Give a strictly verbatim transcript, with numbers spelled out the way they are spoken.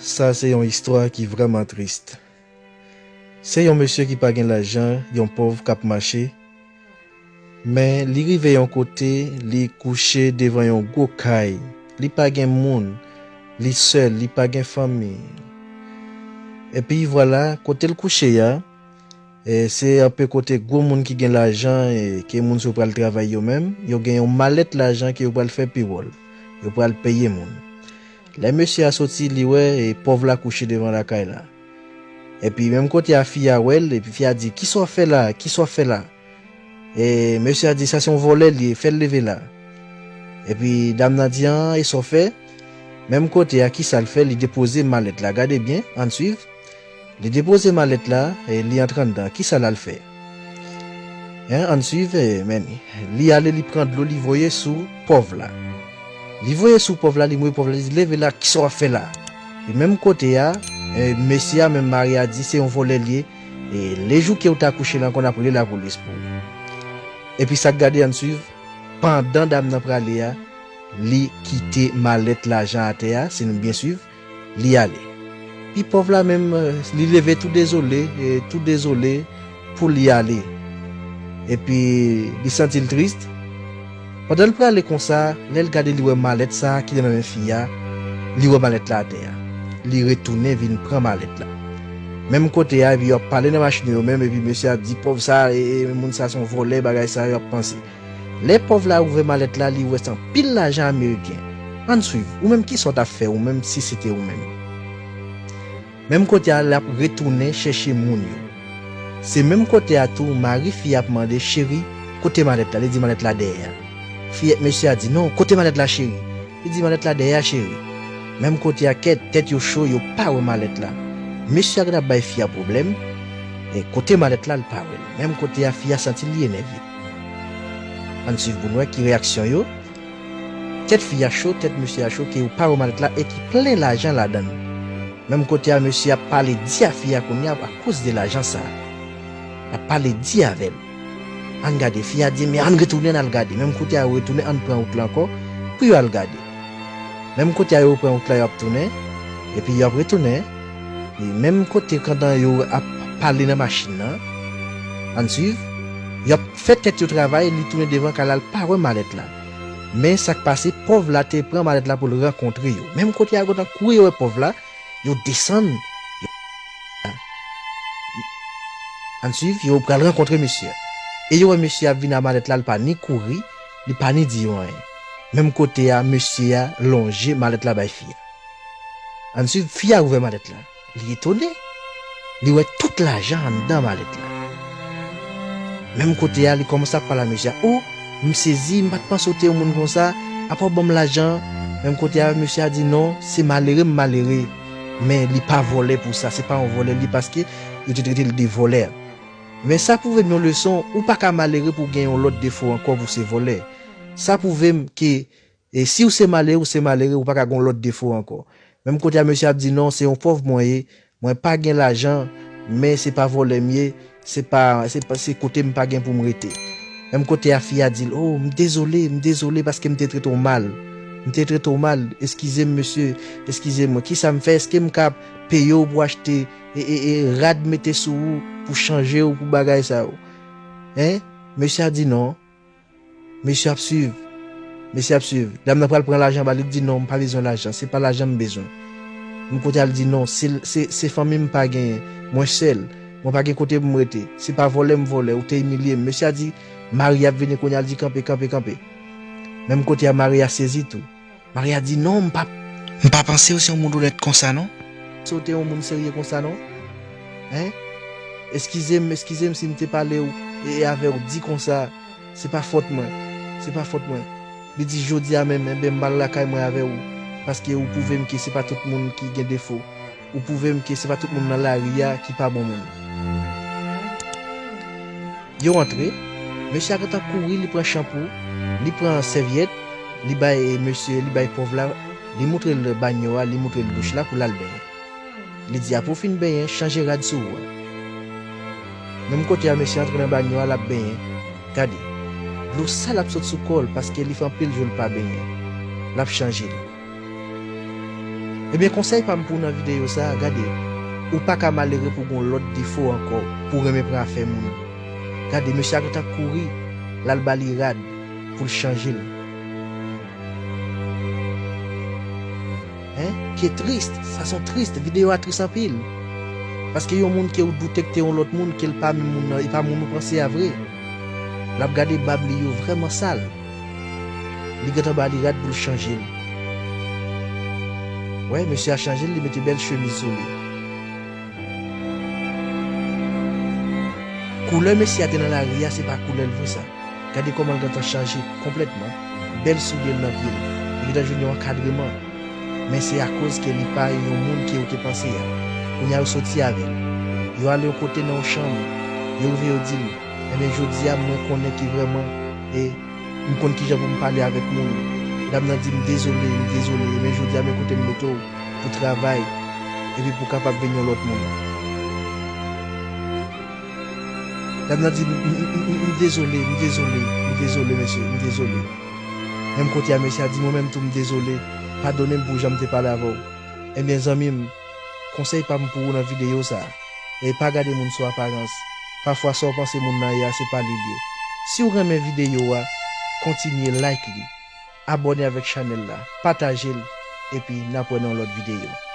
Sa se yon istwa ki vrèman tris. Se yon mesye ki pa gen lajan, yon pòv k ap mache. Men li rive yon kote, li kouche devan yon gwo kay. Li pa gen moun, li sèl, li pa gen fanmi. Epi vwala, kote l kouche a, e se anpe kote gwo moun ki gen lajan e ke moun sa yo pral travay yo menm, yo gen yon malèt lajan ke yo pral fè pewòl. Yo pral peye moun. Lè mesye a soti, li wè e pòv la kouche devan lakay la. Epi menm kote a fi a wè l, epi fi a di, "Kisa w ap fè la? Kisa w ap fè la?" E mesye a di, "Sa se yon vòlè li ye, fè l leve la." Epi dam nan di, "An, e sa w fè?" Menm kote a, kisa l fè? Li depoze malèt la. Gade byen, ann swiv. Li depoze malèt la, e li antre anndan. Kisa l al fè? Hein, ann swiv, e, men li ale, li pran dlo, li voye sou pòv la. Li voye sou pòv la, li mouye pòv la, li di, "Leve la, kisa w ap fè la?" E menm kote a, e, mesye a, menm mari a di, "Se yon vòlè li ye. E lejou ke w ta kouche la ankò, n ap rele lapolis pou ou." Epi sa k gade, ann swiv, pandan dam nan prale a, li kite malèt lajan atè a, si nou byen swiv, li ale. Pi pòv la menm, e, li leve tou dezole, e, tou dezole pou li ale. Epi li santi l tris. Pandan l prale konsa, lè l gade, li wè malèt sa a ki te nan men fi a, li wè malèt la atè a. Li retounen vin pran malèt la. Menm kote a, epi yo ap pale nan machin yo menm, epi mesye ap di, "Pòv sa, e, e, moun sa se yon vòlè, bagay sa yo ap panse." Lè pòv la ouvè malèt la, li wè se anpil lajan ameriken. Ann swiv, ou menm kisa w t ap fè ou menm si se te ou menm? Menm kote a, l ap retounen chèche moun yo. Se menm kote a tou, mari fi a ap mande, "Cheri, kote malèt la?" Li di, "Malèt la dèyè a." Fi, mesye a di, "Non, kote malèt la, cheri?" Li di, "Malèt la dèyè a, cheri." Menm kote a, kèt, tèt yo cho, yo pa wè malèt la. Mesye a gentan ap bay fi a pwoblèm, e kote malèt la, l pa wè l. Menm kote a, fi a santi li enève. Ann swiv pou n wè ki reyaksyon yo. Tèt fi a cho, tèt mesye a cho, ke yo pa wè malèt la e ki plen lajan ladan l. Menm kote a, mesye ap pale di a fi a kounye a akoz de lajan sa a. L ap pale di avè l. Ann gade, fi a di, "Men ann retounen, ann al gade." Menm kote a, yo retounen, ann pran wout la ankò pou yo al gade. Menm kote a, yo pran wout la, yo ap tounen, epi yo ap retounen. E menm kote, pandan yo ap pale nan machin nan, ann swiv, y ap fè tèt yo travay, li tounen devan kay la, l pa wè malèt la. Men sa k pase, pòv la te pran malèt la pou l rankontre yo. Menm kote a, yo gentan kouri, yo wè pòv la, yo desann. Yo, ann swiv, yo pral rankontre mesye a. E yo wè mesye a ap vin a malèt la, li pa ni kouri, li pa ni di yo anyen. Menm kote a, mesye a lonje malèt la bay fi a. Ann swiv, fi a ouvè malèt la. Li etone. Li wè tout lajan anndan malèt la. Menm kote a, li kòmanse ap pale a mesye a. "O, m sezi, m pa t panse w te yon moun konsa. Apa w ban m lajan?" Menm kote a, mesye a di, "Non, se malere m malere. Men li pa vòlè pou sa. Se pa yon vòlè li paske yo te trete l de vòlè." Men sa pwouve m yon leson, ou pa ka malere pou w gen yon lòt defo ankò pou se vòlè. Sa pwouve m ke E si w se malere, ou se malere, ou pa ka gen yon lòt defo ankò. Menm kote a, mesye ap di, "Non, se yon pòv mwen ye. Mwen pa gen lajan, men se pa vòlè m ye. Se pa, se pa, se kote m pa gen pou m rete." Menm kote a, fi a di l, "O, m dezole, m dezole paske m te trete w mal. M te trete w mal. Eskize m, mesye. Eskize mwen. Kisa m fè? Èske m ka peye w pou achte e, e, e rad mete sou ou, pou chanje w, pou bagay sa yo?" Hein? Mesye a di, "Non." Mesye ap swiv. Mesye ap swiv. Dam nan pral pran lajan ba li, li di, "Non, m pa bezwen lajan. Se pa lajan m bezwen." Menm kote a, li di, "Non, se, se, se fanmi m pa genyen. Mwen sèl. Mwen pa gen kote pou m rete. Se pa vòlè m vòlè. Ou te imilye m." Mesye a di, "Mari ap vini kounye a." Li di, "Kanpe, kanpe, kanpe." Menm kote a, mari a sezi tou. Mari a di, "Non, m pa, m pa panse w se yon moun onèt konsa, non. Se w te yon moun serye konsa, non. Hein? Eskize m, eskize m si m te pale w e, e avè w di konsa. Se pa fòt mwen. Se pa fòt mwen." Li di, "Jodi a menm, enben, m pral lakay mwen avè w, paske ou pwouve m ke se pa tout moun ki gen defo. Ou pwouve m ke se pa tout moun nan lari a ki pa bon moun." Yo antre, mesye a gentan kouri, li pran chanpou, li pran sèvyèt, li bay mesye, li bay pòv la, li moutre l banyo a, li moutre l douch la pou l al benyen. Li di, "Apre w fin benyen, chanje rad sou ou a." Menm kote a, mesye antre nan banyo a, l ap benyen. Gade, dlo sal ap sot sou kò l paske li fè anpil jou l pa benyen. L ap chanje l. Ebyen, konsèy pa m pou w nan videyo sa a, gade, ou pa ka malere pou gon lòt defo ankò, pou w renmen pran afè moun. Gade, mesye a gentan kouri, l al ba li rad pou l chanje l. Hein? Ki tris, sa son tris, videyo a tris anpil. Paske yon moun ke ou doute ke te yon lòt moun, ke l pa menm moun nan, e pa moun ou panse a vre. L ap gade bab li yo vrèman sal. Li gentan ba li rad pou l chanje l. Wè, mesye a chanje l, li mete bèl chemiz sou li. Koulè mesye a te nan lari a, se pa koulè l vre sa. Gade kòman l gentan chanje konplètman. Bèl soulye l nan pye l. Li gentan jwenn yon ankadreman. Men se akoz ke li pa yon moun ke ou te panse a. Kounye a yo soti avè l. Yo ale yon kote nan yon chanm. Yo rive yo di l, "Ebyen, jodi a, mwen konnen ke vrèman, e, m konn kijan pou m pale avèk moun." Dam nan di, "M dezole, m dezole, men jodi a, men kote m mete w pou travay, epi pou w kapab vin yon lòt moun." Dam nan di, "M, m, m, m, m dezole, m dezole, m dezole, mesye, m dezole." Menm kote a, mesye a di, "Mwen menm tou, m dezole, padone m pou jan m te pale avè w." Ebyen, zanmi m, konsèy pa m pou ou nan videyo sa a, e pa gade moun sou aparans. Pafwa, sa w panse moun nan ye a, se pa li l ye. Si w renmen videyo a, kontinye like li, abòne avèk chanèl la, pataje l, epi n ap wè nan yon lòt videyo.